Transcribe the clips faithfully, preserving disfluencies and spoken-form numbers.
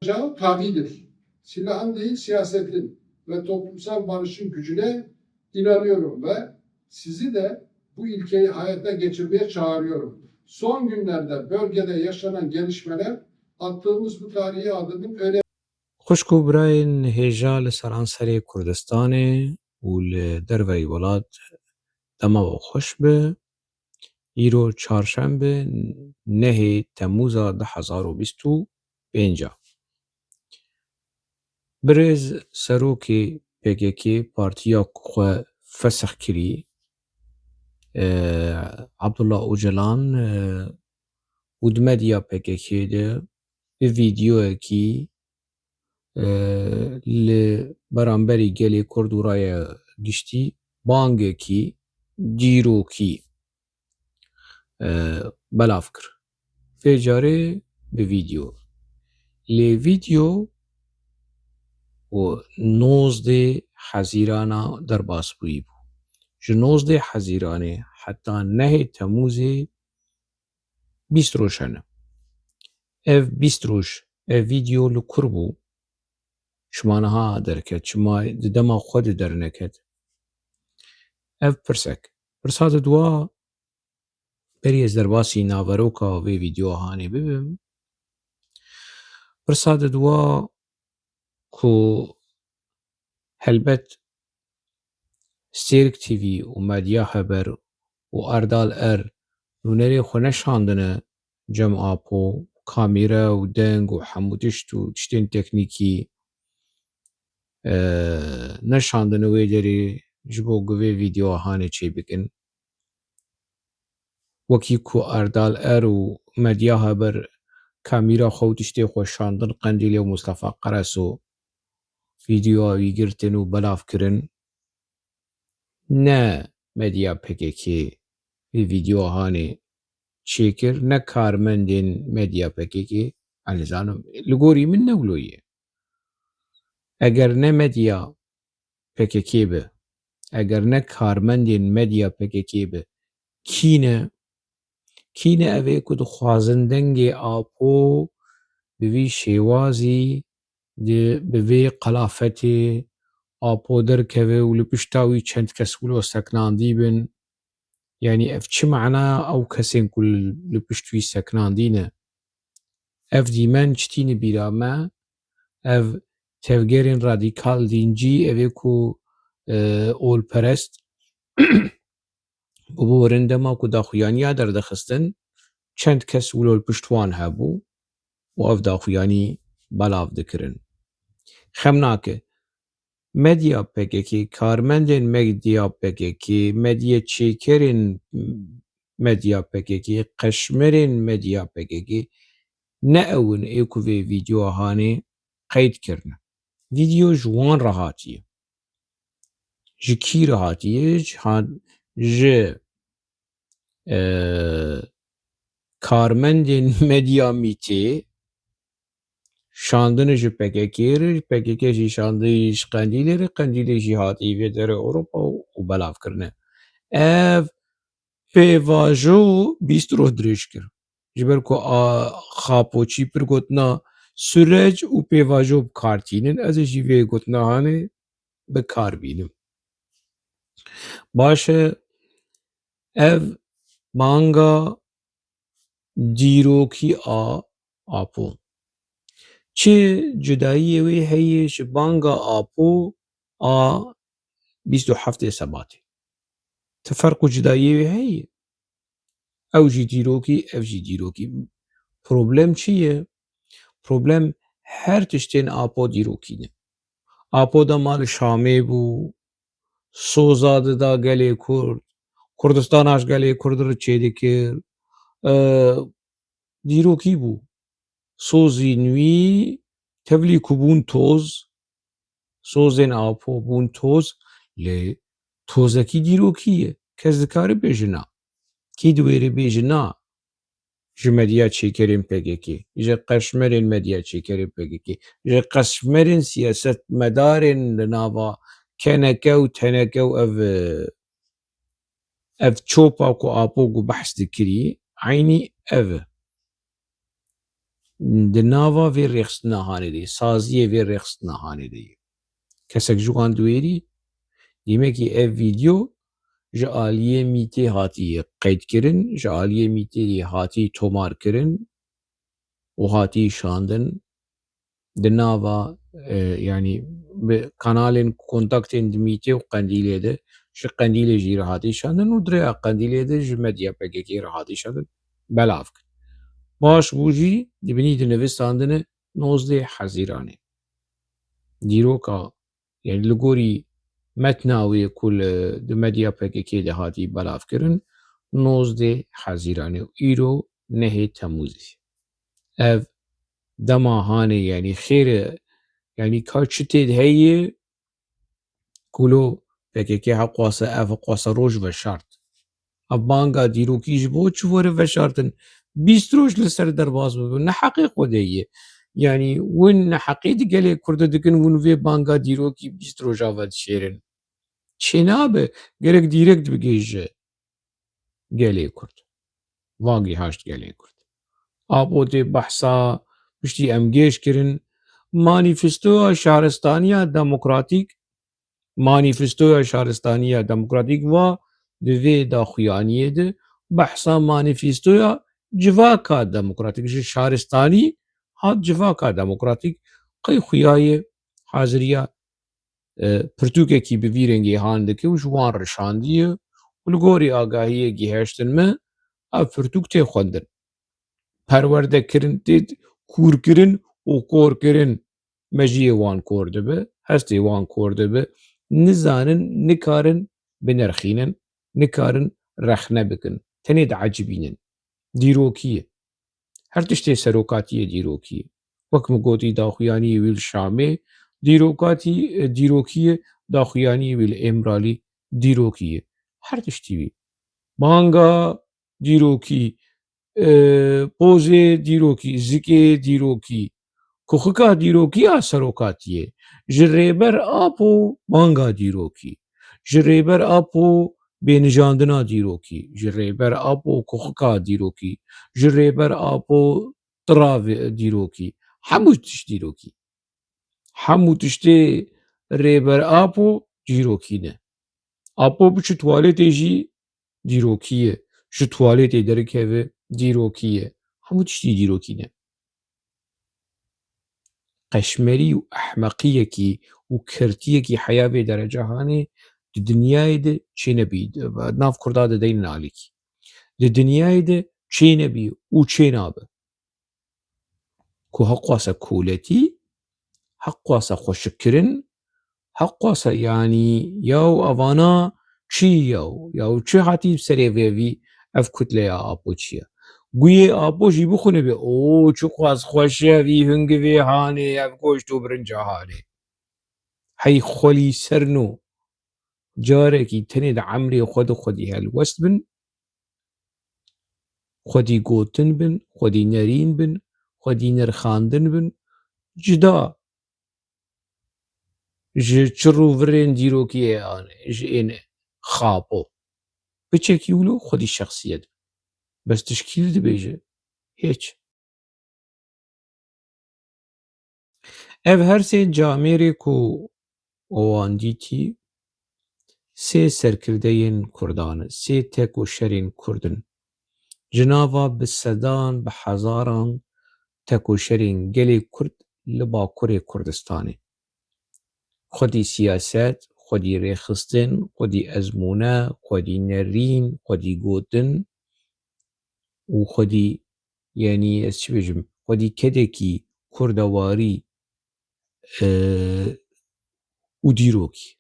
tabidir. Silahın değil, siyasetin ve toplumsal barışın gücüne inanıyorum ve sizi de bu ilkeyi hayata geçirmeye çağırıyorum. Son günlerde bölgede yaşanan gelişmeler attığımız bu tarihi adımın önemli Xwişk û birayên hêja li seranserê Kurdistanê û li derveyî welat, dema we xweş be. Îro çarşembe, nehê Temûza du hezar û bîst û pênc e. Birêz serokê P K K, partiya ku xwe fesix kirî, e, Abdullah Ocalan, e, û di medya P K K de bi vîdeoyekî, e, li beramberî gelê Kurd û raya giştî bangekî dîrokî, e, belav kir. Vê carê bi vîdeo. Lê vîdeo û nozdê Hezîrana derbasbûyî bû. Ji nozdê Hezîranê heta nehê Temûzê bîst roj hene. Ev bîst roj, ev vîdeo li kur bû? Çima niha derket? Çima di dema xwe de derneket? Ev pirsek. Pirsa di dua, berî ez derbasî naveroka vê vîdeoa hanê bibim. Pirsa di dua ku helbet Stêrk T V û Medya Haber û Erdal Er nûnerê xwe neşandine cem Apo, kamîre û deng û hemû tişt û tiştên teknîkî, e, neşandine wê derê ji bo ku vê vîdeoa hanê çêbikin. Wekî ku Erdal Er û Medya Haber kamîra xwe û tiştê xwe şandin Qendîlê û Mustafa Qereso vîdeoya wî girtin û belav kirin. Ne medya P K K vê vîdeoya hanê çêkir, ne karmendên medya P K K, ez nizanim, li gorî min ne wilo ye. Eger ne medya P K K be, eger ne karmendên medya P K K be, kî ne? Kî ne ev ê ku dixwazin dengê Apo bi vî şêwazî, di, bi vê qelafetê Apo derkeve û li pişta wî çend kes wilo seknandî bin? Yanî ev çi mana ew kesên ku li, li pişt wî seknandî ne? Ev dîmen çi tîne bîra me? Ev tevgerên radîkal dîncî, ev ê ku, e, olperest, bi bo rin dema ku daxuyaniya derdixistin, çend kes wilo li pişt wan hebû û ev daxuyanî belav dikirin. Xem nake, medya P K K, karmendên medya P K K, medya çêkerên medya P K K, qeşmerên medya P K K, ne ew in ê ku vê vîdeoya hanê qeyd kirine. Vîdeo ji wan re hatiye. Ji kî re hatiye? Ji han-, ji, e, karmendên medya Mîtê, şandine ji P K K re, P K K jî şandî ji Qendîlê re, Qendîlê jî hatî vê derê Ewropa û, û belav kirine. Ev pêvajo bîst roj dirêj kir. Ji ber ku a, Xapo çî pir gotina sürec û pêvajo bi kar tînin, ez ê jî vê gotina hanê bi kar bînim. Baş e, ev banga dîrokî a Apo. Çi cudayiyê wê heye ji banga Apo a bîst û heftê Sebatê? Ti ferq û cudayiyê wê heye? Ew jî dîrokî, ev jî dîrokî. Problem çi ye? Problem her tiştên Apo dîrokî ne. Apo dema li Şamê bû, soza dida gelê Kurd, Kurdistana ji gelê Kurd re çêdikir. E, dîrokî bû. Sozên wî tevlî ku bûn toz, sozên Apo bûn toz, lê tozekî dîrokî ye. Kes dikare bêje na. Kî diwêre bêje na? Ji medya çêkerên P K K, ji qeşmerên medya çêkerên P K K, ji qeşmerên siyasetmedarên li nava K N K û T N K û ev, ev çopa ku Apo ku behs dikirî, eynî ev e. di nava vê rêxistina hanê de ye, saziyê vê rêxistina hanê de ye. Kesek ji wan diwêrî, dîmekî ev vîdyo ji aliyê mîtê hatiye qeydkirin, ji aliyê mîtê hatî tomarkirin û hatî şandin. Di nava, e, yanî bi kanalên kontaktên di mîtê û qendîlê de, ji qendîlê jî re hatî şandin û di rêya qendîlê de ji medya P K K re hatî şandin, belav kir. Paş bû jî dibinî dinivîsandine nozdeh Hezîranê. Dîroka, yanî li gorî metna wê ku li, di medya P K K de hatî belavkirin, nozdeh Hezîranê û îro nehê Temûzê. Ev dema hanê, yanî xêr e, yanî ka çi tê de heye, ku lo P K K heqwase, ev heqwase roj veşart. Ev banga dîrokî ji bo çi were veşartin? Bîst roj li ser derbas bibe. Neheqê xwe de ye. Yanî win neheqî di gelê Kurd de dikin, hûn vê banga dîrokî bîst roja vedişêrin. Çênabe, gerek dîrekt bigihîje gelê Kurd. Vagî haşt gelê Kurd. Apo tê behsa piştî em gêj kirin, manîfestoya şaristaniya demokratîk, manîfestoya şaristaniya demokratîk va di vê daxuyaniyê de behsa manîfestoya civaka demokratîk ji şaristanî hat civaka demokratîk qey xuyaye haziriya e, pirtûkekî bi vî rengê han dike û ji wan re şandiye û li gorî agahiyê gihiştin me, ev pirtûk tê xwendin. Perwerdekirin, tê kûrkirin û korkirin. Mejiyê wan kor dibe, hestê wan kor dibe. Nizanin, nikarin binirxînin, nikarin rexne bikin. Tenê diecibînin. Dîrokî ye. Her tiştê serokatiyê dîrokî ye. Wek min gotî, daxuyaniyê wî li Şamê dîrokatî, dîrokî ye, daxuyaniyê wî li Êmralî dîrokî ye. Her tiştî wî. Banga dîrokî, e, pozê dîrokî, zikê dîrokî, kuxika dîrokî ya serokatiyê. Ji Rêber Apo banga dîrokî. Ji Rêber Apo bênijandina dîrokî, ji Rêber Apo kuxika dîrokî, ji Rêber Apo tira vê-, dîrokî. Hemû tişt dîrokî. Hemû tiştê Rêber Apo dîrokî ne. Apo biçû tuwaletê jî dîrokî ye. Ji tuwaletê derikeve dîrokî ye. Hemû tiştî dîrokî ne. Qeşmerî û ehmeqiyekî û kirtiyekî heya vê derece hanê di dinyayê de çênebî, nav Kurda de deynin alîkî. Di dinyayê de çênebî û çênabe. Ku heqwase koletî, heqwase xweşikkirin, heqwase, yanî, yaw evana çi yaw, yaw çi hatî serê vê vî, ev kutleya Apo çi ye? Guyê Apo jî bixwine bê, o çiqas xweş e vî hingivê hanê, ev goşt û birinca hanê. Hey xwelî serno, carekî tenê di emrê xwe de xwedî helwest bin, xwedî gotin bin, xwedî nerîn bin, xwedî nirxandin bin, cida ji çir û virên dîrokiyê ane, ji ên xapo. Biçekî wilo xwedî şexsiyet. Bes tişkîl dibêje. Hêç. Ev her sê camêrê ku wan dîtî, sê serkirdeyên Kurdan in, sê tekoşerên Kurd in. Ji nava bi sedan, bi hezaran tekoşerên gelê Kurd li Bakurê Kurdistanê. Xwedî siyaset, xwedî rêxistin, xwedî ezmûne, xwedî nerîn, xwedî gotin û xwedî, yanî ez çi bêjim, xwedî kedekî kurdewarî, e, û dîrokî.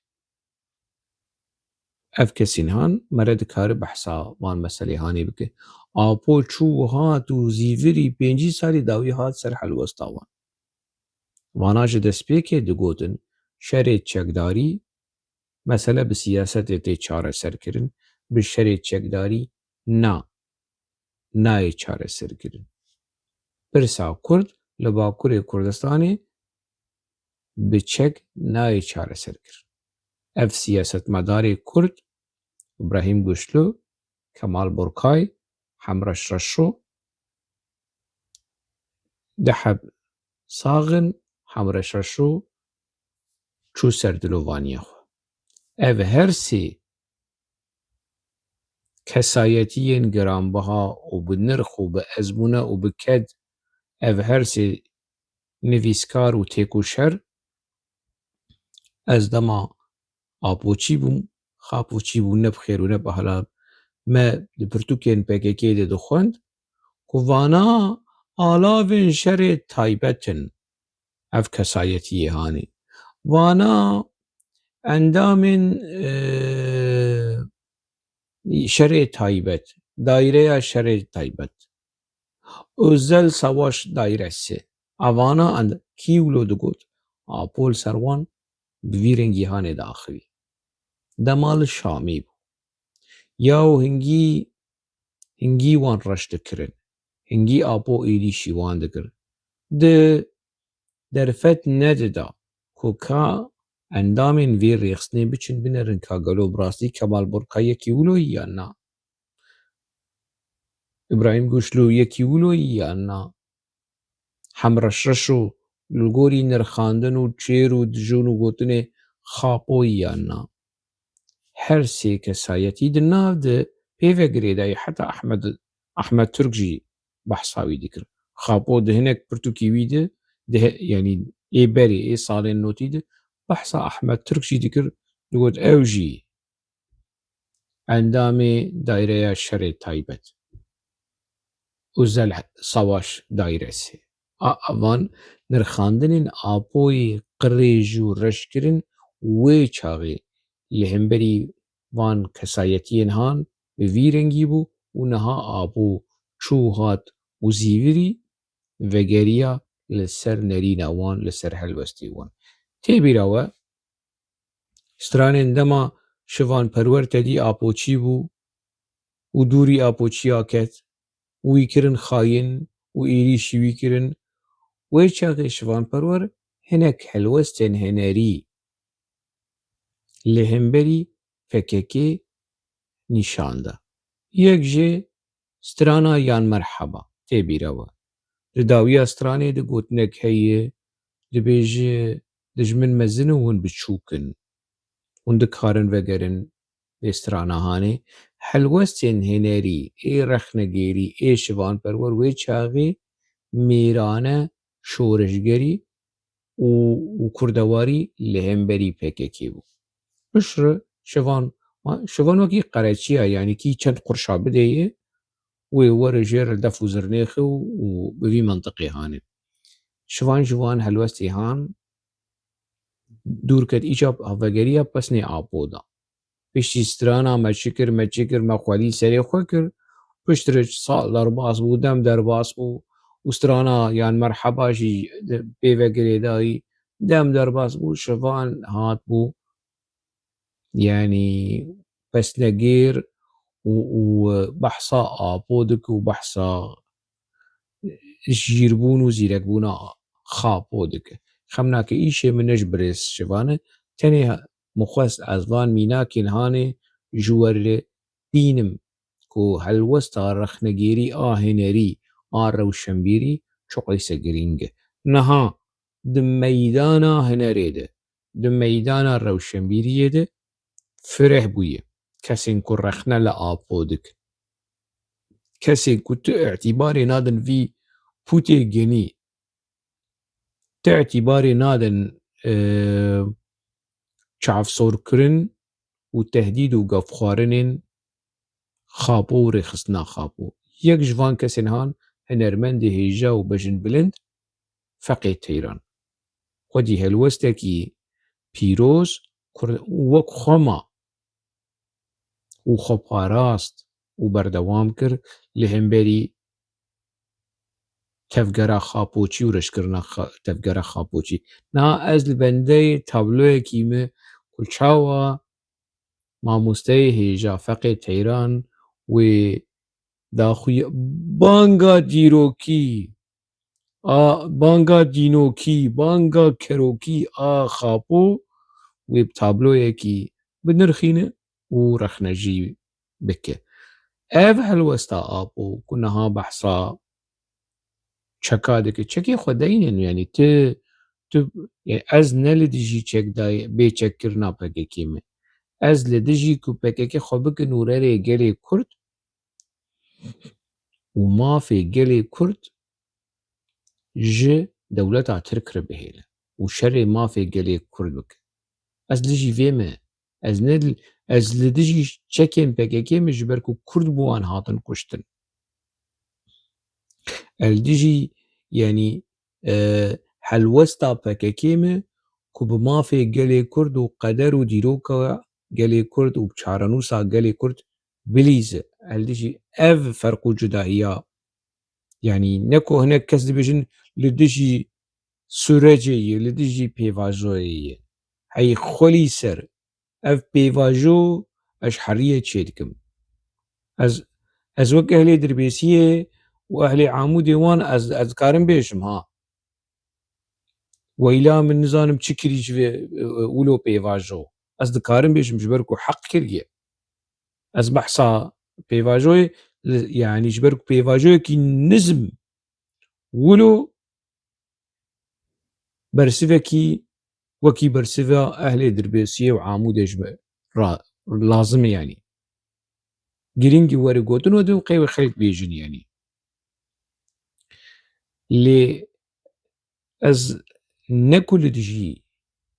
Ev kesên han mere dikare behsa van meselê hanê bike. Apo çû hat û zîvirî pêncî salî dawî hat ser helwesta wan. Vana ji destpêkê digotin, şerê çekdarî, mesele bi siyasetê tê çareserkirin, bi şerê çekdarî na, nayê çareserkirin. Pirsa Kurd li Bakurê Kurdistanê bi çek nayê çareserkirin. Ev siyasetmedarê Kurd, Îbrahîm Guçlû, Kemal Burkay, Hemreş Reşo, Di heb sax in, Hemreş Reşo çû ser dilovaniya xwe. Ev her sê kesayetiyên giranbiha û bi nirx û bi ezmûne û bi ked, ev her sê nivîskar û têkoşer, ez dema Apoçî bûm, Xapoçî bûm, ne bi xêr û ne bi hela, me di pirtûkên P K K de dixwend ku vana alavên şerê taybet in, ev kesayetiyê hanê. Vana endamên, e, şerê taybet, daireya şerê taybet. Özel Savaş Dairesi. Evana end-, kî wilo digot? Apo li ser wan bi vî rengî hanê diaxivî. Dema li Şamî bû. Yaw hingî, hingî wan reş dikirin. Hingî Apo êrîşî wan dikir. Di derfet nedida ku ka endamên vê rêxistinê biçin binerin ka gelo bi rastî Kemal Burka yekî wilo yî yan na? Îbrahîm Guçlû yekî wilo yî yan na? Hemreş Reşo li gorî nirxandin û çêr û dijûn û gotinê Xapo yî yan na? Her sê kesayetî di nav de pê ve girêdayî, heta Ahmed, Ahmed Turk jî behsa wî dikir. Xapo di hinek pirtûkî wî de, di he-, yanî ê berê, ê salên notî de behsa Ahmed Turk jî dikir, digot ew jî endamê daireya şerê taybet, Özel Savaş Dairesi. A, van nirxandinên Apoyê qirêj û reşkirin wê çaxê li hemberî van kesayetiyên han bi vî rengî bû û niha Apo çû hat û zîvirî vegeriya li ser nerîna wan, li ser helwestê wan. Tê bîra we, stranên dema Şivan Perwer tedî Apoçî bû û dûrî Apoçiya ket û wî kirin xayin û êrîşî wî kirin, wê çaxê Şivan Perwer hinek helwestên henerî li hemberî P K K nîşan da. Yek jê strana Yan Merheba tê bîra we. Di dawiya stranê de gotinek heye, dibêje, dijmin mezin û hûn biçûk in. Hûn dikarin vegerin vê strana hanê. Helwestên henerî, ê rexnegêrî, ê Şivan Perwer wê çaxê mêrane şoreşgerî û, û kurdewarî li hemberî P K K bû. Piştre Şivan, ma-, Şivan wekî qereçiya, yanî kî çend qurşa bidê yê, wê were jê re def û zirnêxê û, û bi vî mentiqê hanê. Şivan ji wan helwestê han dûr ket, îca vegeriya pesnê Apo da. Piştî strana me çi kir, me çi kir, me xwelî serê xwe kir. Piştre sal derbas bû, dem derbas bû û strana Yan Merheba jî pê ve girêdayî, dem derbas bû, Şivan hat bû. Yanî pesnegêr û, û behsa Apo dike û behsa jîrbûn û zîrekbûna Xapo dike. Xem nake, îşê min ne ji birêz Şivan e, tenê min xwest ez van mînakên hanê ji we re bînim ku helwesta rexnegêrî a hunerî, a rewşenbîrî çiqîse girîng e. Niha di meydana hunerê de, di meydana rewşenbîriyê de fireh bûye. Kesên ku rexne li Apo dikin. Kesên ku tu îtîbarê nadin vî pûtê genî, tu îtîbarê nadin, e, çavsorkirin û tehdîd û gefxwarinên Xapo û rêxistina Xapo. Yek ji van kesên han hunermendê hêja û bejinbilind Feqê Teyran. Xwedî helwestekî pîroz kur-, wek xwe ma û xwe parast û berdewam kir li hemberî tevgera Xapoçî û reşkirina Xa-, tevgera Xapoçî. Niha ez li bendeyê tabloyekî me ku çawa mamosteyê hêja Feqê Teyran wê daxuye banga dîrokî, a, banga dînokî, banga kerokî a Xapo wê bi tabloyekî binirxîne û rexne jî bike. Ev helwesta Apo ku niha behsa çeka dike. Çekê xwe deynin, yanî tu, tu, yanî ez ne li dijî çekdayê, bê çekkirina P K K me. Ez li dijî ku P K K xwe bike nûnerê gelê Kurd û mafê gelê Kurd ji dewleta Tirk re bihêle û şerê mafê gelê Kurd bike. Ez li dijî vê me. Ez ne li, ez li dijî çekên P K K me, ji ber ku Kurd bi wan hatin kuştin. Ez li dijî, yanî, e, helwesta P K K me ku bi mafê gelê Kurd û qeder û dîroka gelê Kurd û çarenûsa gelê Kurd bilîze. Ez li dijî ev ferq û cudahiya, yanî ne ku hinek kes dibêjin li dijî Sûrecê ye, li dijî pêvajoyê ye. Hey xwelî ser, ev pêvajo ez heriyê çêdikim. Ez, ez wek ehlê Dirbêsiyê û ehlê Amûdê wan ez, ez dikarim bêjim, ha. Weyla min nizanim çi kirî ji vê, e, e, wilo pêvajo. Ez dikarim bêjim ji ber ku heq kiriye. Ez behsa pêvajoyê, li, yanî ji ber ku pêvajoyekî nizm wilo bersivekî wekî bersiva ehlê Dirbêsiyê û Amûdê ji me ra lazim e, yanî. Girîngî were gotin û dibim qey wê xelk bêjin, yanî. Lê ez ne ku li dijî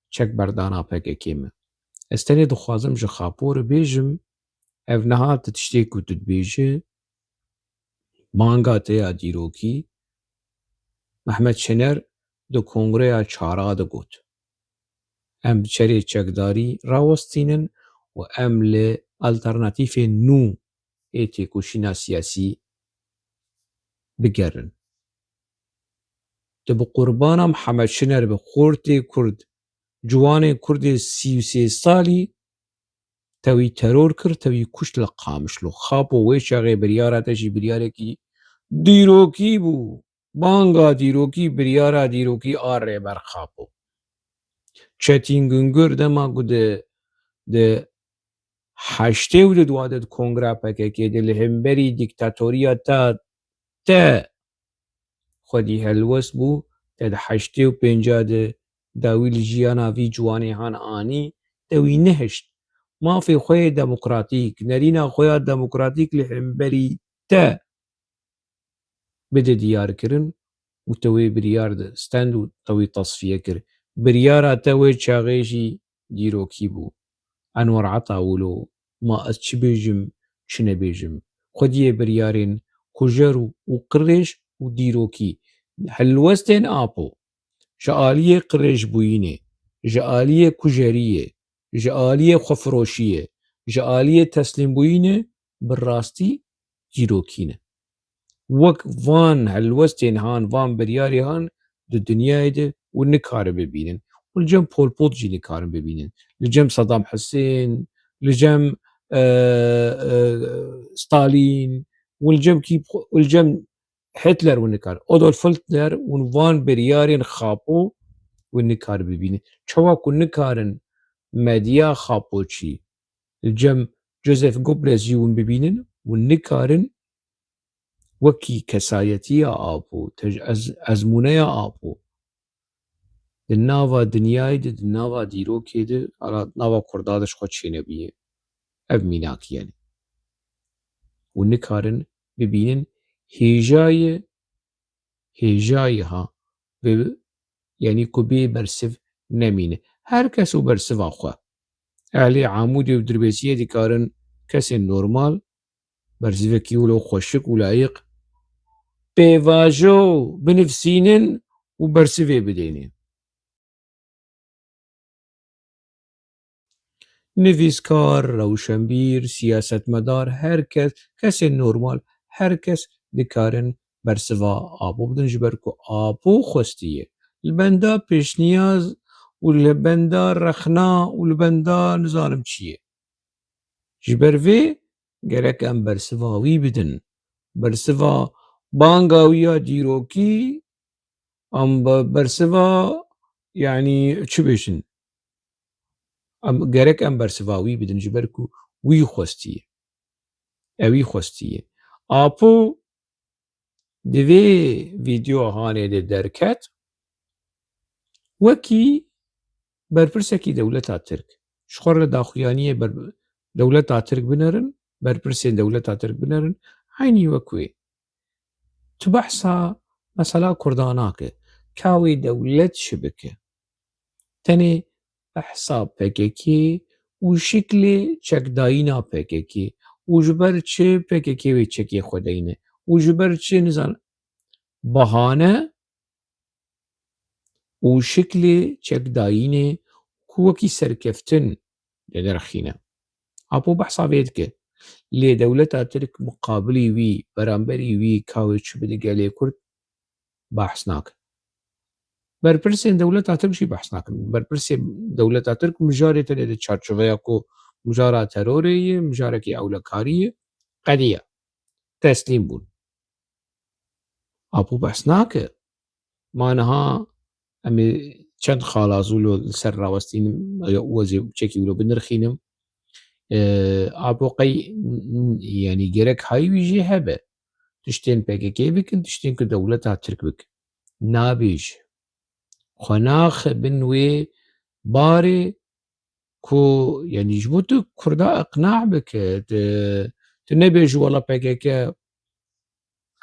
çekberdana P K K me. Ez tenê dixwazim ji Xapo re bêjim, ev niha tu tiştê ku tu dibêjî, banga te ya dîrokî, Mehmet Şener di kongreya çara de got, em bi çerê çekdarî rawestînin û em li alternatîfên nû ê têkoşîna siyasî bigerin. Tu bi qurbana Mihemed Şiner be, xortê Kurd, ciwanê Kurdê sî û sê salî te wî teror kir, te wî kuşt li Qamişlo. Xapo wê çaxê biryara te jî biryarekî dîrokî bû. Banga dîrokî, biryara dîrokî a Rêber Xapo. Çetîn Gungur dema ku di, di heştê û di dua de di kongra P K K de li hemberî dîktatoriya ta te xwedî helwest bû, te di heştê û pênca de dawî li jiyana vî ciwanê han anî, te wî nehişt mafê xwe yê demokratîk, nerîna xwe ya demokratîk li hemberî te bide diyarkirin û te wê biryar de stend û te wî tasfiye kir. Biryara te wê çaxê jî dîrokî bû. Enwer Ata wilo, ma ez çi bêjim, çi nebêjim. Xwediyê biryarên kujer û, û qirêj û dîrokî. Helwestên Apo ji aliyê qirêjbûyînê, ji aliyê kujeriyê, ji aliyê xwefiroşiyê, ji aliyê teslîmbûyînê bi rastî dîrokî ne. Wek van helwestên han, van biryarê han di dinyayê de û nikare bibînin. Û li cem Pol Pot jî nikarin bibînin. Li cem Saddam Husên, li cem, e, e, Stalin, û li cem kî, û li cem Hitler û nikar, Adolf Hitler û van biryarên Xapo û nikar bibînin. Çawa ku nikarin medya Xapoçî li cem Joseph Goebbels jî hûn bibînin û nikarin wekî kesayetiya Apo, tej-, ez-, ezmûneya Apo di nava dinyayê de, di nava dîrokê de, ala nava Kurda de ji xwe çênebûye. Ev mînakî, yanî. Û nikarin bibînin hêjayê, hêjayê ha, bi, yanî ku bê bersiv nemîne. Her kes û bersiva xwe. Ehlê Amûdê û Dirbêsiyê dikarin kesên normal, bersivekî wilo xweşik û layiq, pêvajo binivsînin û bersivê bidêne. Nivîskar, rewşenbîr, siyasetmedar, her kes, kesên normal, her kes dikarin bersiva Apo bidin, ji ber ku Apo xwestiye. Li benda pêşniyaz û li benda rexna û li benda nizanim çi ye. Ji ber vê gerek em bersiva wî bidin. Bersiva banga wî ya dîrokî, em be-, bersiva, yanî çi bêjin? Em, gerek em bersiva wî bidin, ji ber ku wî xwestiye. Ew wî xwestiye. Apo Di vê vîdyoa hanê de derket, wekî berpirsekî dewleta Tirk. Ji xwe re daxuyaniyê ber-, dewleta Tirk binerin, berpirsên dewleta Tirk binerin, eynî wek wê. Tu behsa mesela Kurda nake, ka wê dewlet çi bike. Tenê behsa P K K û şiklê çekdayîna P K K û ji ber çi P K K wê çekê xwe deyne û ji ber çi nizan bahane û şiklê çekdayînê ku wekî serkeftin diderxîne. Apo behsa vê dike. Lê dewleta Tirk muqabilî wî, beramberî wî ka wê çi bide gelê Kurd behs nake. Berpirsên dewleta Tirk jî behs nakin. Berpirsê dewleta Tirk mijarê tenê di çarçoveya ku mijara terorê ye, mijarekî ewlekarî ye, qediya. Teslîm bûn. Apo behs nake. Ma niha em ê çend xalaz wilo li ser rawestînim, ya wezê çekî wilo binirxînim. E, apo qey, n-, n-, yanî gerek hay wî jî hebe. Tiştên P K K bikin, tiştên ku dewleta Tirk bikin. Nabêje. Xwe naxe bin wê barê ku, yanî ji bo tu Kurda iqna bike, tu, tu nebêjî wela P K K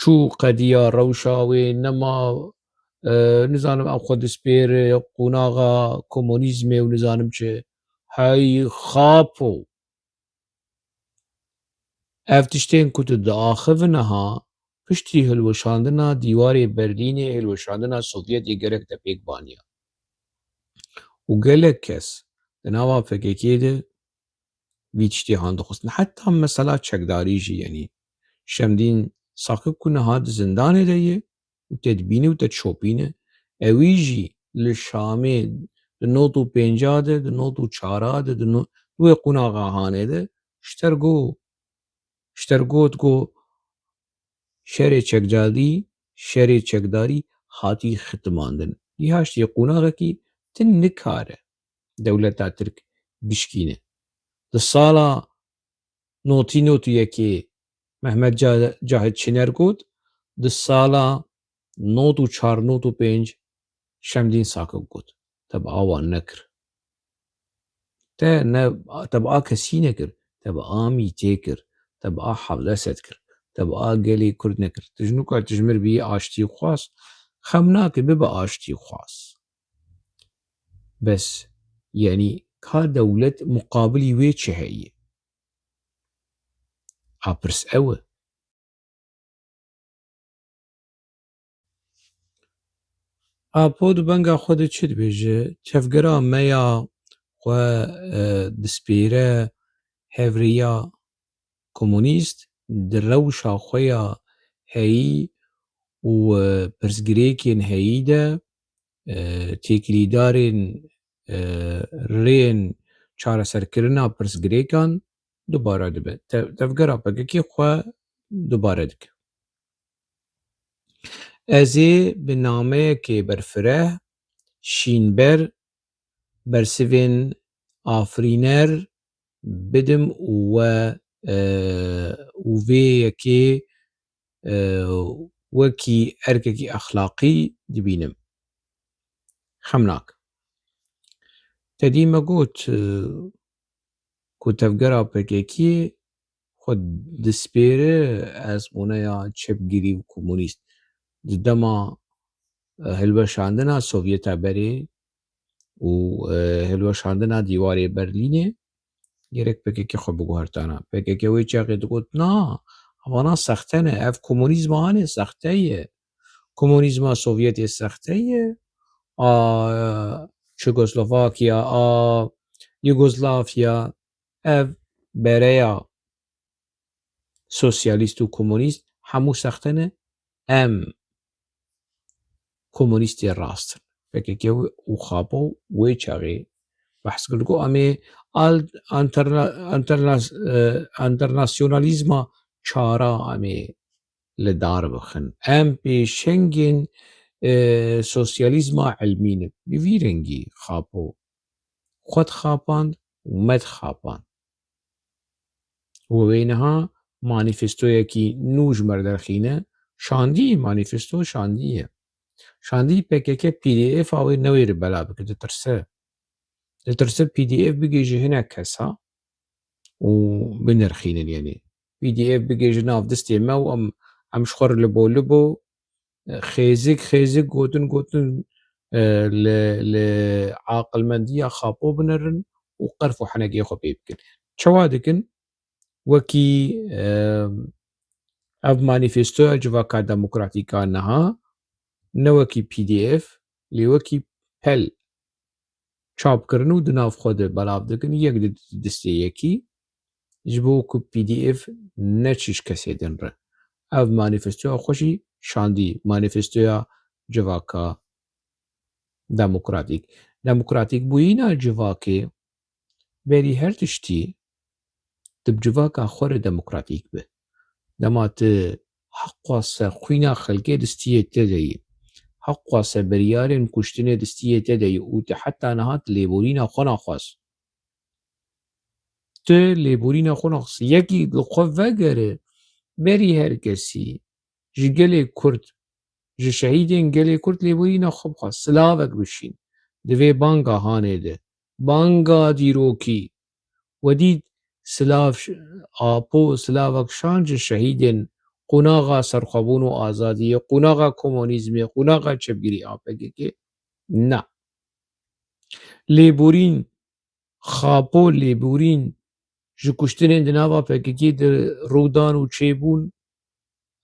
çû qediya rewşa wê nema, e, nizanim em xwe dispêre qonaxa komunîzmê û nizanim çi. Hey xapo. Ev tiştên ku tu diaxivin niha, piştî hilweşandina dîwarê Berlînê, hilweşandina Sovyetê gerek te pêk baniya. Û gelek kes di nava P K K de vî tiştê han dixwestin. Heta mesela çekdarî jî, yanî Şemdîn Sakik ku niha di zindanê de ye, û te dibîne û te dişopîne. Ewî jî li Şamê di nod û pênca de, di nod û çara de, di no-, di wê qonaxa hanê de ji ter got, ji ter got ku şerê çekdarî, şerê çekdarî hatî xitimandin. Îha ji tê qonaxekî tu nikare dewleta Tirk bişkîne. Di sala notî notî yekê Mehmet Ca-, Cahit Çiner got, di sala nod û çar nod û pênc Şemdîn Sakik got. Te bi a wan nekir. Te ne, te bi a kesî nekir. Te bi a mîtê kir. Te bi a hevdeh sed kir. Te bi a gelê Kurd nekir. Tu ji nûka tu ji mir bî aştî xwaz. Xem nake bibe aştî xwaz. Bes, yanî ka dewlet muqabilî wê çi heye? A pirs ew e. Apo di benga xwe de çi dibêje? Tevgera me ya xwe, e, dispêre hevrêya komunîst di rewşa xwe ya heyî û, e, pirsgirêkên heyî de, e, têkilîdarên, e, rêyên çareserkirina pirsgirêkan dubare dibe. Te-, tevgera P K K xwe dubare dike. Ez ê bi nameyekê berfireh, şînber, bersivên afirîner bidim û we, e, û vê yekê, e, wekî erkekî exlaqî dibînim. Xemnak. Te dî me got, e, ku tevgera P K K xwe dispêre ezmûneya çepgirî û komunîst. Di dema, e, hilweşandina Sovyeta berê û, e, hilweşandina dîwarê Berlînê gerek P K K xwe biguhertana. P K K wê çaxê digot, na, evana sexte ne, ev komunîzma hanê sexte ye. Komunîzma Sovyetê sexte ye. A Çekoslovakya, a Yugoslavya, ev bereya sosyalîst û komunîst hemû sexte ne. Em komunîstê rast in. P K K û Xapo wê çaxê behs kir. Got, em ê al-, anterna-, anternas-, e, anternasyonalîzma çara em ê li dar bixin. Em pêşengên, e, sosyalîzma ilmî ne. Bi vî rengî Xapo xwe dixapand û me dixapand. Û wê niha manîfestoyekî nû ji me re derxîne, Şandî, manîfesto şandî ye. Şandî P K K P D F a wê newêre bela bike, ditirse. Ditirse P D F bigihîje hinek kesa û binirxînin, yanî P D F bigihîje nav destê me û em, em ji xwe re li bo li bo, e, xêzik, xêzik gotin, gotin, e, li, li aqilmendiya Xapo binerin û qerf û henekê xwe pê bikin. Çawa dikin? Wekî, e, ev manîfestoya Civaka Demokratîk a niha, ne wekî P D F, lê wekî pel çap kirin û di nav xwe de belav dikin, yek di distê yekî, ji bo ku P D F neçe ji kesê din re. Ev manîfestoya xwe jî şandî, manîfestoya Civaka Demokratîk. Demokratîkbûyîna civakê berî her tiştî tu bi civaka xwe re demokratîk be. Dema tu heqwase xwîna xelkê di stiyê te de ye, heqwase biryarên kuştinê di stiyê te de ye û tu heta niha tu lêborîna xwe naxwast. Tu lêborîna xwe naxwast. Yekî li xwe vegere, berî her kesî ji gelê Kurd, ji şehîdên gelê Kurd lêborîna xwe bixwe, silavek bişîn. Di vê banga hanê de, banga dîrokî, we dît silav ş-, Apo silavek şand ji şehîdên qonaxa serxwebûn û azadiyê, qonaxa komunîzmê, qonaxa çepgirî a P K K? Na. Lêborîn, Xapo lêborîn ji kuştinên di nava P K K de rûdan û çêbûn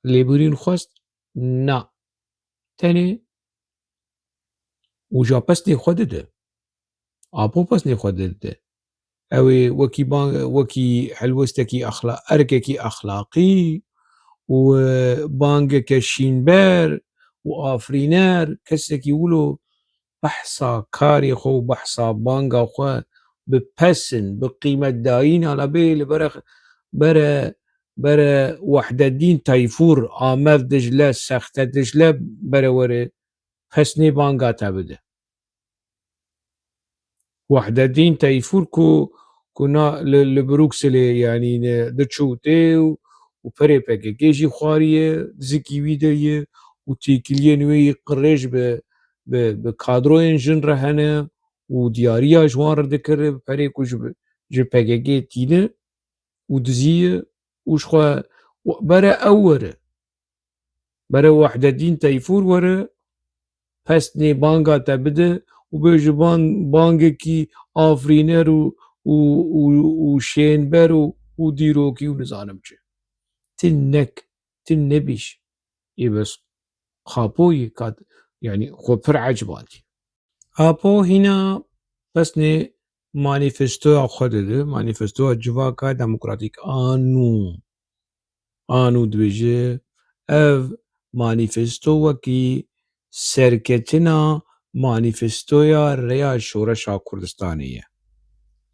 lêborîn xwest? Na. Tenê û ja pesnê xwe dide. Apo pesnê xwe dide. Ew ê wekî ban-, wekî helwestekî exla-, erkekî exlaqî û, e, bangeke şînber û afirîner, kesekî wilo behsa karê xwe û behsa banga xwe bi pesin, bi qîmetdayîna, la bê li bere, bere, bere Wehdedîn Tayfûr, Amed Dicle, Sexte Dicle bere were pesnê banga te bide. Wehdedîn Teyfûr ku, ku na li, li Brukselê, yanî ne, diçû tê û, û perê P K K jî xwariye, zikî wî de ye û têkiliyên wê yê qirêj bi, bi, bi kadroyên jin re hene û diyariya ji wan re dikir, perê ku ji, ji P K K tîne û dizî ye û ji xwe bere ew were. Bere Wehdedîn Teyfûr were, pesnê banga te bide û bê ji ban bangekî afirîner û, û, û, û şênber û, û dîrokî û nizanim çi. Ti nek, ti nebîş. Ê bes Xapoyî kat, yanî xwe pir ecibandî. Apo hîna pesnê manîfestoya xwe dide, manîfestoya Civaka Demokratîk a nû. A nû dibêje, ev manîfesto wekî serketina manîfestoya Rêya Şoreşa Kurdistanê ye,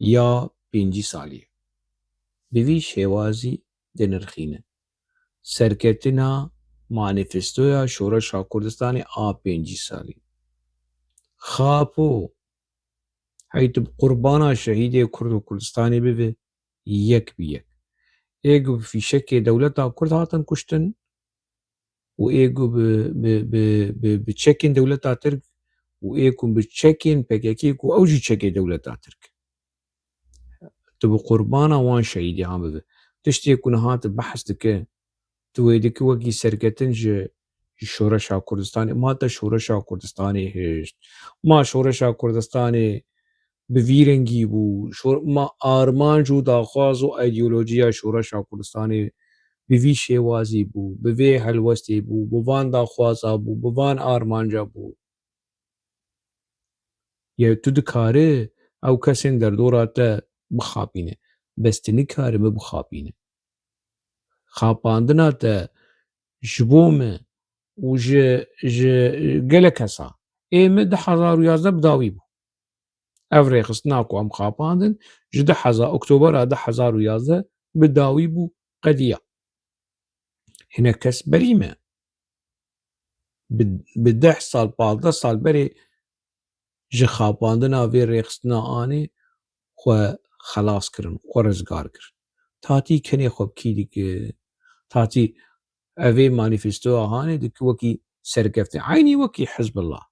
ya pêncî salî ye. Bi vî şêwazî dinirxîne. Serketina manîfestoya Şoreşa Kurdistanê a pêncî salî. Xapo, hey tu bi qurbana şehîdê Kurd û Kurdistanê bibe, yek bi yek. Ê ku bi fîşekê dewleta Kurd hatin kuştin û ê ku bi, bi, bi, bi, bi çekên dewleta Tirk û ê ku bi çekên P K K ku ew jî çekê dewleta Tirk. Tu bi qurbana wan şehîdiyan bibe. Tiştê ku niha tu behs dike, tu wê dikî wekî serketin ji, ji Şoreşa Kurdistanê. Ma te Şoreşa Kurdistanê hişt. Ma Şoreşa Kurdistanê bi vî rengî bû. Şor-, ma armanc û daxwaz û îdeolojiya Şoreşa Kurdistanê bi vî şêwazî bû, bi vê helwestê bû, bi van daxwaza bû, bi van armanca bû. Ye tu dikare ew kesên derdora te bixapîne. Bes tu nikare min bixapîne. Xapandina te ji bo min û ji, ji gelek kesa. Ê min du hezar û yazdeh bi dawî bû. Ev rêxistina ku em xapandin, ji du hezar, Oktobera du hezar û yazdeh bi dawî bû, qediya. Hinek kes berî me. Bi, bi deh sal, pazdeh sal berê ji xapandina vê rêxistina anê xwe xelas kirin, xwe rizgar kirin. Tatî kenê xwe bi kî dike? Tatî Ev ê manîfestoya hanê dike wekî serkeftin. Eynî wekî Hizbullah.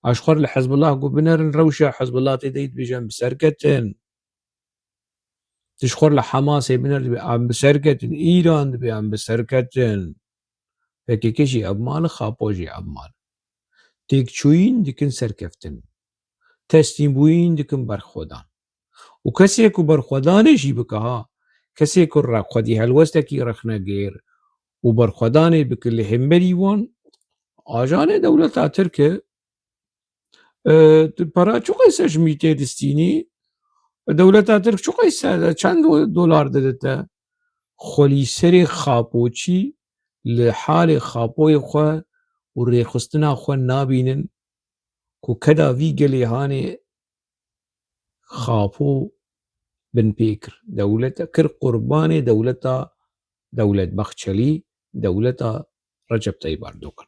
Aşxwar li Hizbullah ku binerin rewşa Hizbullah tê de dibêje em bi ser ketin. Dişxwar li Hamasê biner dibê em bi ser ketin. Îran dibê em bi ser ketin. P K K jî ev mal, Xapo jî ev mal. Têkçûyîn dikin serkeftin. Teslîmbûyîn dikin berxwedan. Û kesê ku berxwedanê jî bike ha, kesê ku re-, xwedî helwestekî rexne gêr û berxwedanê bike li hemberî wan, ajanê dewleta Tirk e, e, tu para çi qeyse ji mîtê distînî? Dewleta Tirk çi qeyse, çend do-, dolar dide te? Xwelîserê Xapoçî li halê Xapoyê xwe û rêxistina xwe nabînin ku keda vî gelê hanê Xapo binpê kir. Dewlete kir qurbanê dewleta Dewlet Bahçelî, dewleta Recep Tayyip Erdogan.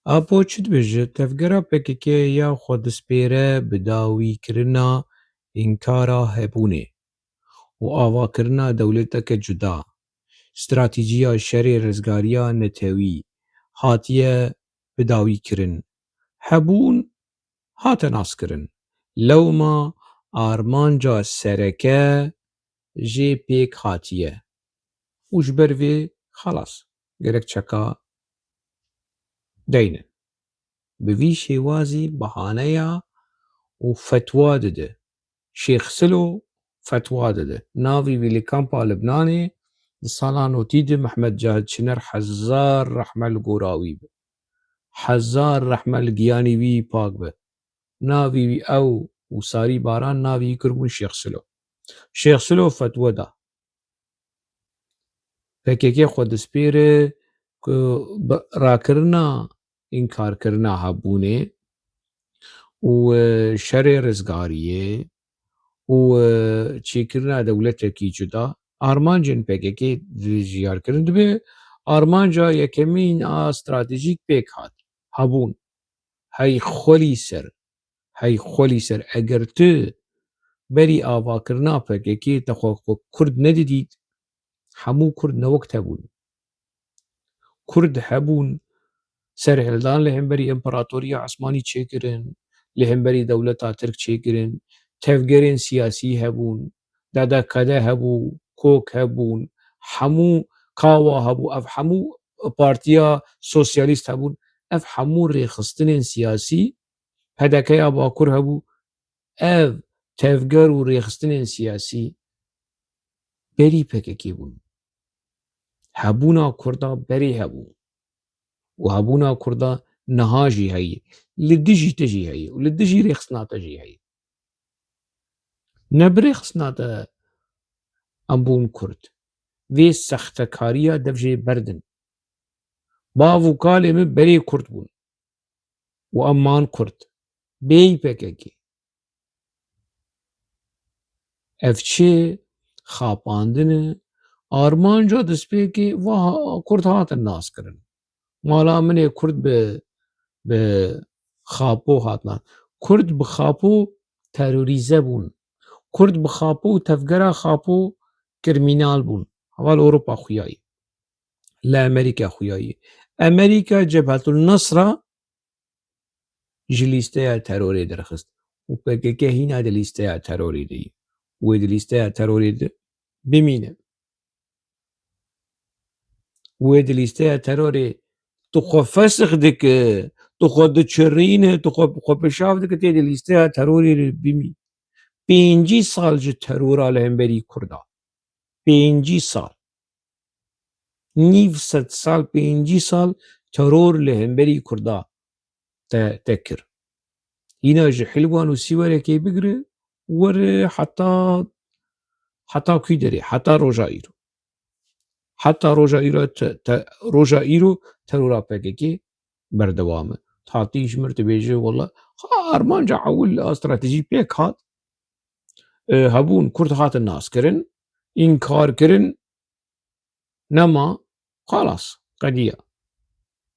Apo çi dibêje? Tevgera P K K ya xwe dispêre bidawîkirina înkara hebûnê û avakirina dewleteke cuda. Stratîjiya şerê rizgariya netewî hatiye bidawîkirin. Hebûn hate naskirin. Lewma armanca sereke jê pêk hatiye û ji ber vê xelas gerek çeka deynin. Bi vî şêwazî bahaneya û fetwa dide. Şêx Silo fetwa dide. Navî wî li kampa Libnanê di sala notî de Mehmet Cahit Çiner hezar rehme li gora wî be. Hezar rehme li giyanî wî pak be. Navî wî ew û Sarî Baran navî wî kirbûn Şêx Silo. Şêx Silo fetwa da. P K K xwe dispêre ku bi rakirina înkarkirina hebûnê û, e, şerê rizgariyê û, e, çêkirina dewletekî cuda, armancên P K K dijiyarkirin dibe. Armanca yekemîn a stratejîk pêk hat. Hebûn. Hey xwelî ser. Hey xwelî ser. Eger tu berî avakirina P K K te xwe, xwe Kurd nedidît, hemû Kurd ne wek te bûn. Kurd hebûn, serhildan li hemberî Împaratoriya Osmanî çêkirin, li hemberî dewleta Tirk çêkirin, tevgerên siyasî hebûn, D D K D hebû, kok hebûn, hemû kawa hebû, ev hemû partiya sosyalîst hebûn, ev hemû rêxistinên siyasî, P D K ya Bakur hebû, ev tevger û rêxistinên siyasî berî P K K bûn. Hebûna Kurda berê hebû. Û hebûna Kurda niha jî heye. Li dijî te jî heye. Û li dijî rêxistina te jî heye. Ne bi rêxistina te em bûn Kurd. Vê sextekariya dev jê berdin. Bav û kalê min berê Kurd bûn. Û em man Kurd. Bêyî P K K. Ev çi xapandin e? Armanca destpêkê va ha-, Kurd hatin naskirin. Mala min ê Kurd bi, bi Xapo hatina. Kurd bi Xapo terorîze bûn. Kurd bi Xapo û tevgera Xapo krîmînal bûn. Heval Ewropa xuyayî. Li Amerîka xuyayî. Amerîka Cebhetul Nusra ji lîsteya terorê derxist û P K K hîna di lîsteya terorê de ye. Wê di lîsteya terorê de bimîne. Wê di lîsteya terorê tu xwe fesix dike, tu xwe diçirîne, tu xwe, xwe pişav dike, tê di lîsteya terorê de bimî. Pêncî sal ji terora li hemberî Kurda. Pêncî sal. Nîv sed sal, pêncî sal teror li hemberî Kurda te, te kir. Hîna ji Hilwan û Sîwerekê bigire, were heta, heta kû derê, heta roja îro. Heta roja îro te, te, roja îro terora P K K berdewam e. Tatî ji mir dibêje, wela, ha, armanca ewil a stratejî pêk hat. E, hebûn Kurd hatin naskirin, înkar kirin, nema, xalas, qediya.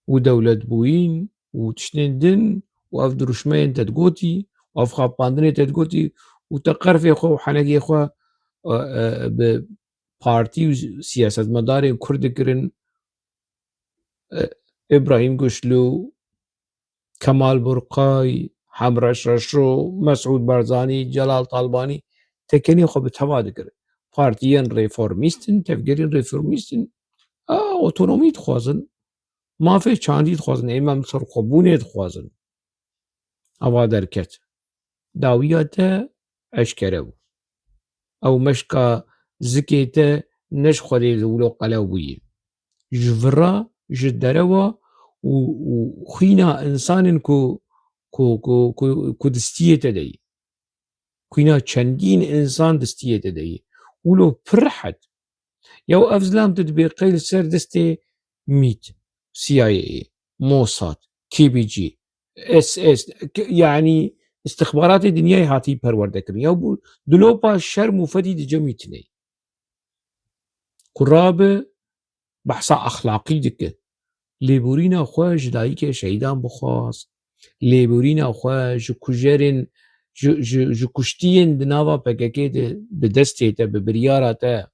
Û dewletbûyîn û tiştên din û ev dirûşmeyên te digotî û ev xapandinê te digotî û te qerfê xwe û henegê xwe e, e, bi partî û siyasetmedarên Kurd dikirin, e, Îbrahîm Guçlû, Kemal Burqay, Hemreş Reşo, Mesûd Barzanî, Celal Talbanî tekenê xwe bi teva dikirin. Partiyên reformîst in, tevgerên reformîst in. A, otonomî dixwazin. Mafê çandî dixwazin. Ê, em serxwebûnê dixwazin. Ava derket. Dawiya te eşkere bû. Ew meşka zikê te ne ji Xwedê li wilo qelew bûye. Ji vira, ji derewa û, û xwîna însanên ku, ku, ku, ku, ku distiyê te de yî. Xwîna çendîn însan distiyê te de yî. Wilo pir rehet. Yew ev zilam tu dibê qey li ser destê mît, C I A, Mossad, K B G, S S, k-, yanî istixbaratê dinyayê hatî perwerde kirin. Ya bû dilopa şerm û fedî di cemî tune ye. Ku rabe behsa exlaqî dike. Lêborîna xwe ji dayikê şehîdan bixwaz. Lêborîna xwe ji kujerên, ji, ji, ji kuştiyên di nava P K K de bi destê te, bi biryara te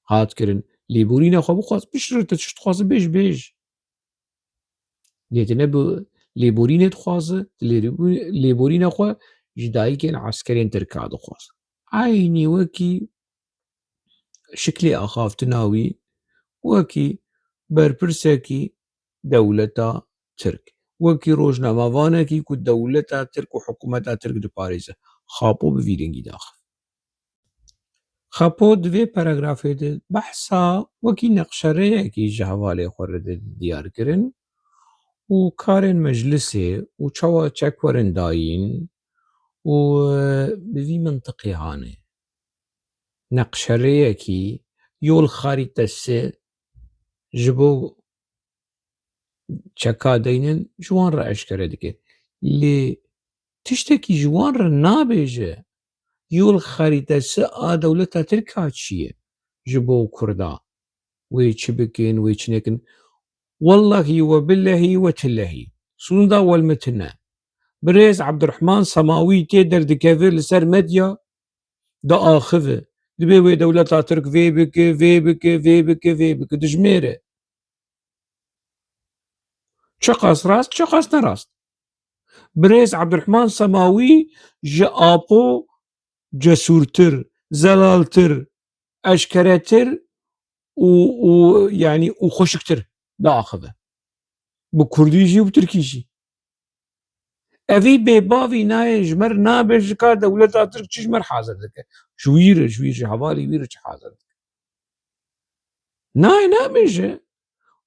hat kirin. Lêborîna xwe bixwaz, bişire, tu çi dixwaze bêj, bêj. Lê tu ne bi lêborînê dixwaze, tu lêborî-, lêborîna xwe ji dayikên eskerên Tirka dixwaze. Eynî wekî şiklê axaftina wî, wekî berpirsekî dewleta Tirk, wekî rojnamevanekî ku dewleta Tirk û hikûmeta Tirk diparêze. Xapo bi vî rengî daxif. Xapo di vê paragrafê de behsa wekî neqşereyekî ji hevalê xwe re de diyar kirin û karên meclisê û çawa çek werin dayîn û, e, bi vî mintiqê hanê. Neqşereyekî, yol xarîtesi ji bo çeka deynin ji wan re eşkere dike. Lê tiştekî ji wan re nabêje, yol xarîtesi a dewleta Tirka çi ye ji bo Kurda? Wê çi bikin, wê çi nekin? Wellehî we billehî we tillehî. Sûnda welme tune. Birêz Ebdurehman Semawî tê derdikeve li ser medya, diaxive. Dibê wê dewleta Tirk vê bike, vê bike, vê bike, vê bike. Dijmêre. Çiqas rast, çiqas ne rast. Birêz Ebdurehman Semawî ji Apo cesûrtir, zelaltir, eşkeretir û, û, yanî û xweşiktir diaxive. Bi kurdî jî û bi tirkî jî. Evî bêbavî nayê ji me re nabêje ka dewleta Tirk çi ji me re hazir dike. Ji wî re, ji wî, ji hevalê wî re çi hazir dike. Nayê nabêje.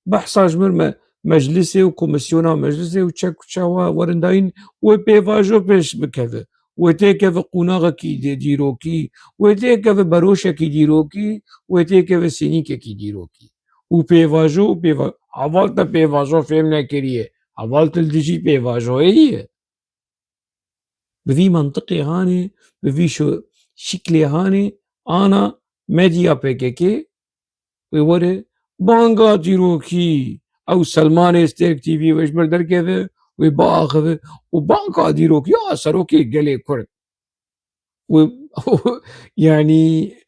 Behsa ji mir me meclisê û komîsyona meclisê û çek û çawa werindayîn wê pêvajo pêş bikeve. Wê têkeve qûnaxekî dî-, dîrokî, wê têkeve beroşekî dîrokî, wê têkeve sênîkekî dîrokî. Û pêvajo û pêva-, heval te pêvajo fêm nekiriye. Heval tu li dijî pêvajoyê ye. Bi vî mentiqê hanê, bi vî şo-, şiklê hanê, ana medya P K K, wê were banga dîrokî, ew Selmanê Stêrk T V wê ji mir derkeve, wê biaxive û banga dîrokî ya serokê gelê Kurd. Wê, yanî,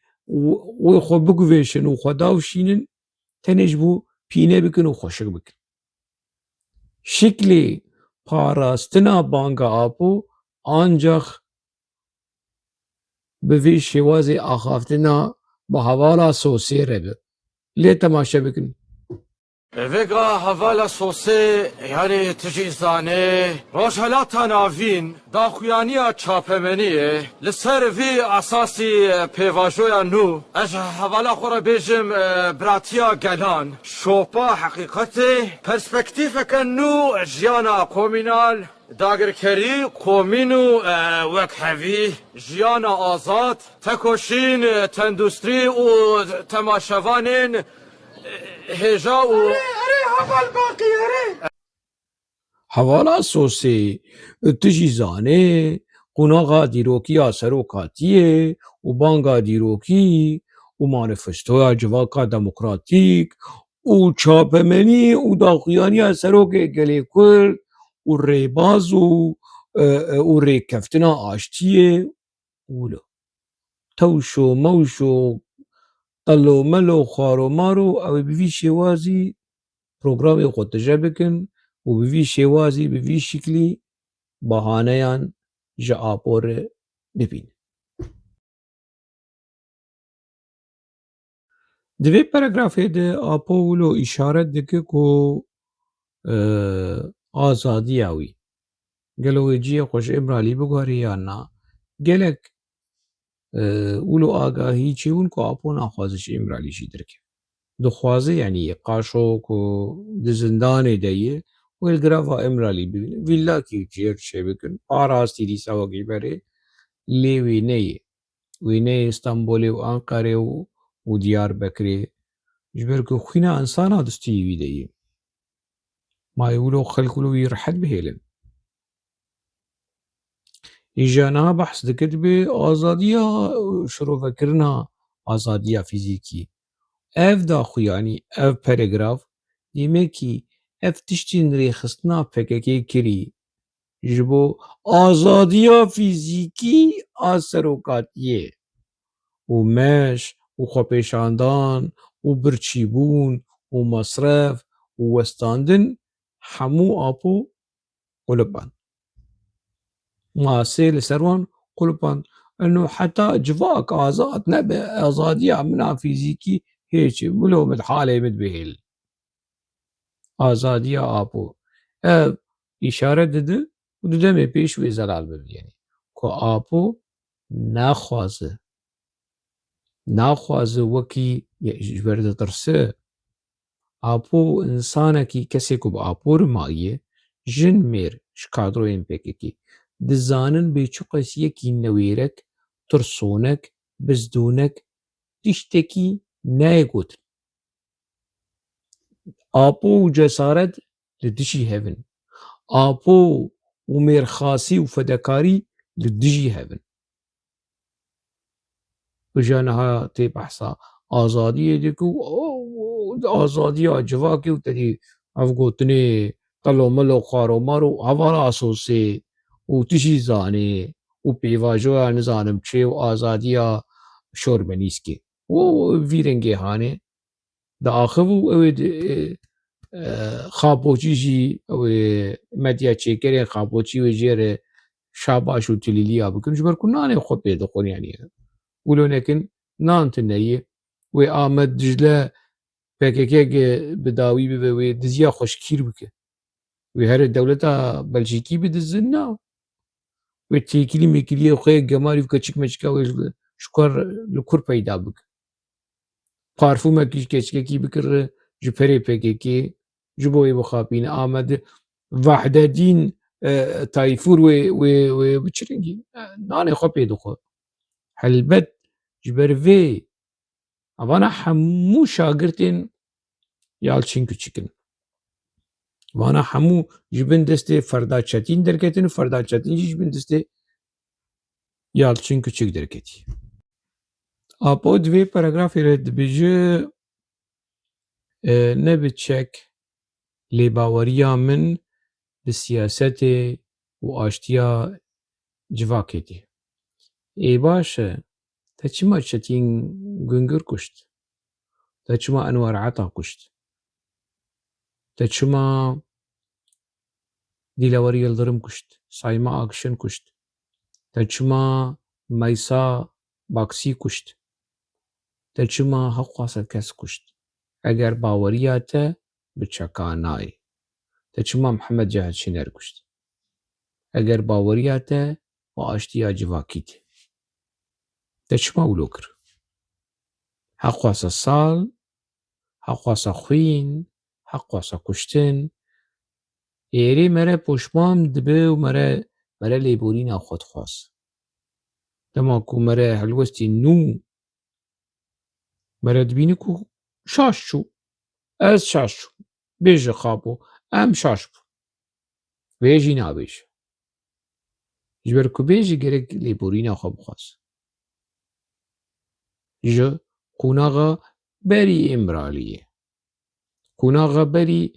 wê xwe biguvêşin û xwe davşînin, tenê ji bo pîne bikin û xweşik bikin. Şiklê parastina banga Apo ancax bi vê şêwazê axaftina bi hevala Sosê re be. Lê temaşe bikin. Vêga hevala Sosê, yanî tu jî zanê, Rojhelata Navîn daxuyaniya çapemeniyê li ser vî esasî pêvajoya nû, ez ji hevala xwe re bêjim, e, biratiya gelan, şopa heqîqetê, perspektîfeke nû jiyana komînal, dagirkerî, komîn û, e, wekhevî, jiyana azad, tekoşîn, e, tendûstrî û temaşevanên, e, hêja û Erê, erê, heval Baqî, erê. Hevala Sosê, tu jî zanê, qonaxa dîrokiya serokatiyê û banga dîrokî û manifestoya Civaka Demokratîk û çapemenî û daxuyaniya serokê gelê Kurd û rêbaz û, e, e, û rêkeftina aştiyê wilo. tewş û mewş û qelo melo xwaro maro, ew ê bi vî şêwazî programê xwe tije bikin û bi vî şêwazî, bi vî şiklî bahaneyan ji Apo re bibînin. Di vê paragrafê de Apo wilo îşaret dike ku, e, azadiya wî, gelo wê cihê xwe ji Îmralî biguherî yan na? Gelek, e, wilo agahî çêbûn ku Apo naxwaze ji Îmralî jî derkeve. Dixwaze, yanî qaşo ku di zindanê de ye, wê li girava Îmralî bibîne. Vîllakî jêr çêbikin. Parastî dîsa wekî berê lê wê neyê. Wê neyê Stenbolê û Enqerê û, û Diyarbekirê. Ji ber ku xwîna insana di stûyê wî de ye. Ma yê wilo xelk wilo wî rehet bihêlin. Îja niha behs dike dibe azadiya şirovekirina azadiya fîzîkî. Ev daxuyanî, ev paragraf, demekî ev tiştên rêxistina P K K kirî, ji bo azadiya fîzîkî a serokatiyê û meş û xwepêşandan û birçîbûn û mesref û westandin hemû Apo qulipand. Masê li ser wan qulipand. Eno heta civak azad nebe, azadiya min a fîzîkî hêçî, wilo min halê min bihêl. Azadiya Apo. Ev îşaret dide û di demê pêş wê zelal bibîyenê. Ku Apo naxwaze. Naxwaze wekî ye-, ji ber ditirse. Apo insanekî, kesê ku bi Apo re maye, jin mêr ji kadroyên P K K dizanin bê çiqas yekî newêrek, tirsonek, bizdûnek, tiştekî nayê gotin. Apo û cesaret li dijî hev in. Apo û mêrxasî û fedekarî li dijî hev in. Îja niha tê behsa azadiyê dike û, û, û azadiya civakê û te dî ev gotinê qelo melo xwaro maro hevala asosê û tu jî zanê û pêvajoya nizanim çê û azadiya şormenîskê û vî rengê hanê diaxiv û ew ê di, e, e, Xapoçî jî, ew ê medya çêkerên Xapoçî wê jê re şabaş û tilîliya bikin, ji ber ku nanê xwe pê dixwin, yanî wilo nekin nan tune ye. Wê Amed Dicle P K K ge bi dawî bibe, wê diziya xwe ji kîr bike. Wê here dewleta Belçîkî bidizin, na. Wê têkilî mêkiliyê xwe yê gemarî û keçik meçika wê ji, ji kur, li kur peyda bike. Parfûmekî ji keçikekî bikire ji perê P K K, ji bo wê bixapîne. Amed Vahdedîn, e, Tayfûr wê, wê, wê bi çi rengî? E, nanê xwe pê dixwe. Helbet ji ber vê Vana hemû şagirtên Yalçin Küçük in. Vana hemû ji bin destê Ferda Çetin derketin û Ferda Çetin jî ji bin destê Yalçin Küçük derketî. Apo di vê paragrafê re dibêje, e, ne bi çek lêbaweriya min bi siyasetê û aştiya civakê tê. Ê baş e, te çima Çetîn Gungir kuşt? Te çima Enwer Ata kuşt? Te çima Dilawer Yildirim kuşt? Sayma Akşin kuşt? Te çima Meysa Baksî kuşt? Te çima hewqasa kes kuşt? Eger baweriya te bi çeka nayê, te çima Mihemed Cehil Şîner kuşt? Eger baweriya te bi aştiya civakî tê, te çima wilo kir? Hewqasa sal, hewqasa xwîn, hewqasa kuştin, êrê mere poşman dibe û mere, mere lêborîna xwe dixwaz. Dema ku mere helwestî nû, mere dibîne ku şaş çû. Ez şaş çûm. Bêje Xapo, em şaş bûn. Wê jî nabêje. Ji ber ku bêje gerek lêborîna xwe bixwaz. Ji qonaxa berî Îmraliyê. Qonaxa berî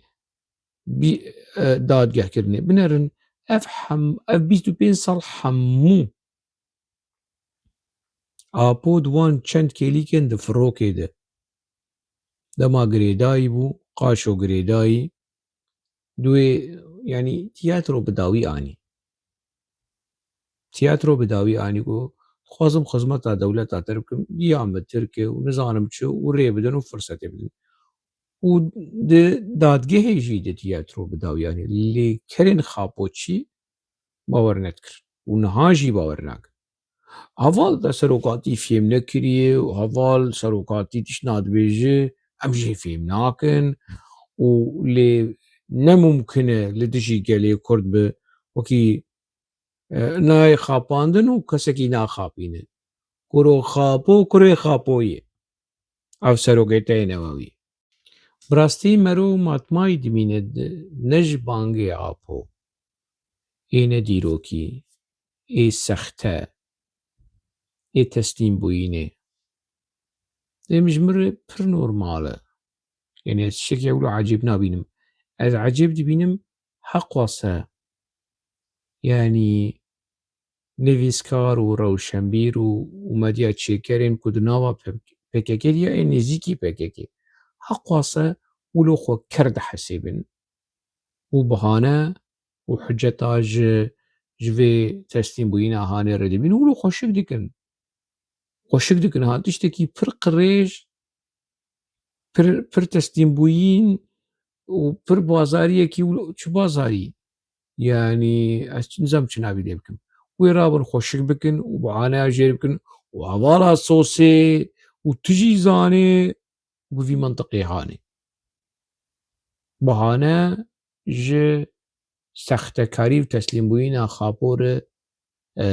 bî-, e, dadgehkirinê. Binerin, ev hem-, ev bîst û pênc sal hemû Apo di wan çend kêlîkên di firokê de. Dema girêdayî bû, qaşo girêdayî, duê, yanî tiyatro bi dawî anî. Tiyatro bi dawî anî ku dixwazim xizmeta dewleta te bikim, giya min tirk e û nizanim çi û rê bidin û firsetê bidin. Û di dadgehê jî di tiyatro bi dawî anî. Lê kerên Xapoçî bawer nedikir û niha jî bawer nakin. Heval te serokatî fêm nekiriye û heval serokatî tişt nadibêje, em jê fêm nakin û lê ne mumkin e li dijî gelê Kurd bi wekî, e, nayê xapandin û kesekî naxapîne. Kuro Xapo, kurê Xapo ye. Ev serokê te yê newewî. Bi rastî mero matmayî dimîne di, ne ji bangê Apo, ê ne dîrokî, ê sexte, ê teslîmbûyînê. Em ji min re pir normal e. Yanî ez tiştekî ewlo ecêb nabînim. Ez ecêb dibînim heqwase, yanî nivîskar û rewşenbîr û, û medya çêkerên ku di nava P K K de ye, ê nêzîkî P K K, heqwase wilo xwe ker dihesêbin û bahane û hiceta ji, ji vê teslîmbûyîna hanê re dibîn û wilo xweşik dikin. Xweşik dikin ha, tiştekî pir qirêj, pir, pir teslîmbûyîn û pir bazariyekî wilo, çi bazarî? Yanî ez çi nizam çi navî lê bikim. Wê rabin xweşik bikin û bahaneya jêr bikin û hevala sosê û tu jî zanê û bi vî mintiqê hanê. Bahane ji sextekarî û teslîmbûyîna Xapo re, e,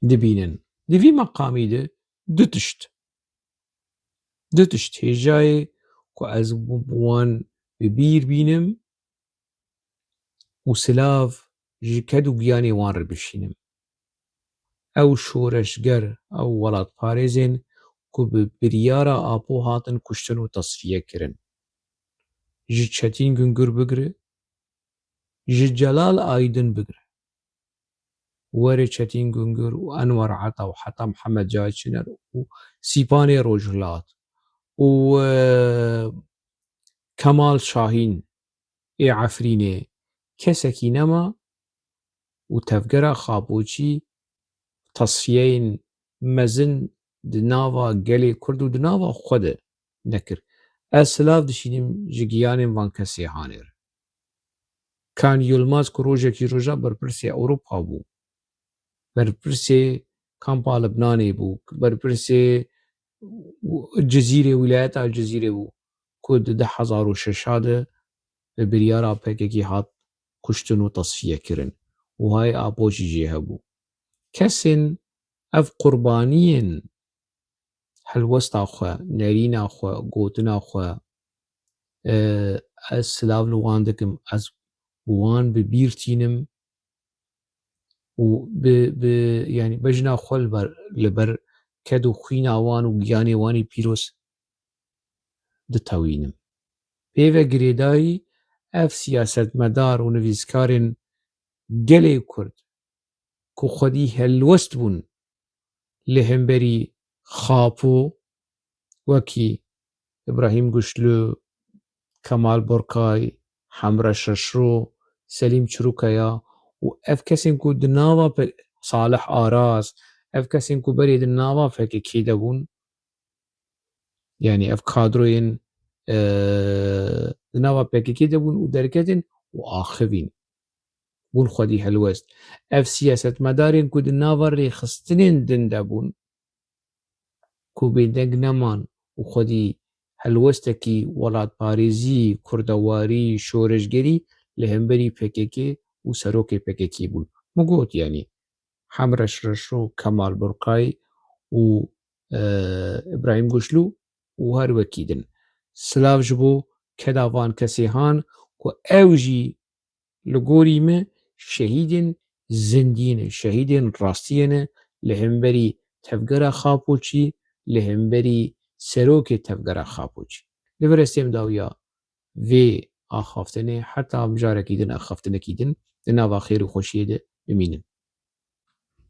dibînin. Di vî meqamî de du tişt, du tişt hêjayê ku ez bi wan bi bîr bînim û silav ji ked û giyanê wan re bişînim. Ew şoreşger, ew welatparêzên ku bi biryara Apo hatin kuştin û tesfiye kirin. Ji Çetîn Gungur bigire, ji Celal Aydin bigire. Werê Çetîn Gungur û Enwer Ata û heta Mihemed Cahit Şener û Sîpanê Rojhilat û, e, Kemal Şahîn ê Efrînê kesekî nema û tevgera Xapoçî tesfiyeyên mezin di nava gelê Kurd û di nava xwe de nekir. Ez silav dişînim ji giyanên van kesê hanê re. Can Yilmaz ku rojekî roja berpirsê Ewropa bû, berpirsê kampa Libnanê bû, berpirsê Cizîrê, wîlayeta Cizîrê bû ku di du hezar û şeş de bi biryara P K K hat kuştin û tesfiye kirin û hay Apo jî jê hebû. Kesên ev qurbaniyên helwesta xwe, nerîna xwe, gotina xwe, e, ez silav li wan dikim, ez wan bi bîr tînim û bi, bi, yanî bejna xwe li ber, li ber ked û xwîna wan û giyanê wan ê pîroz ditewînim. Pê ve girêdayî ev siyasetmedar û nivîskarên gelê Kurd ku xwedî helwest bûn li hemberî Xapo, wekî Îbrahîm Guşlû, Kemal Burkay, Hemreş Reşro, Selîm Çirûkaya û ev kesên ku di nava P-, Salih Aras, ev kesên ku berê di nava P K K de bûn, yanî ev kadroyên, e, di nava P K K de bûn û derketin û axivîn. Bûn xwedî helwest. Ev siyasetmedarên ku di nava rêxistinên din de bûn, ku bêdeng neman û xwedî helwestekî welatparêzî, kurdewarî, şoreşgerî li hemberî P K K û serokê P K K bûn. Min got, yanî Hemreş Reşo, Kemal Burkay û, e, Îbrahîm Guşlû û her wekî din. Silav ji bo keda van kesê han ku ew jî li gorî me şehîdên zindî ne, şehîdên rastiyê ne li hemberî tevgera Xapoçî, li hemberî serokê tevgera Xapoçî. Li vir ez têm dawiya vê axaftinê heta mijarekî din, axaftinekî din di nava xêr û xweşiyê de bimînin.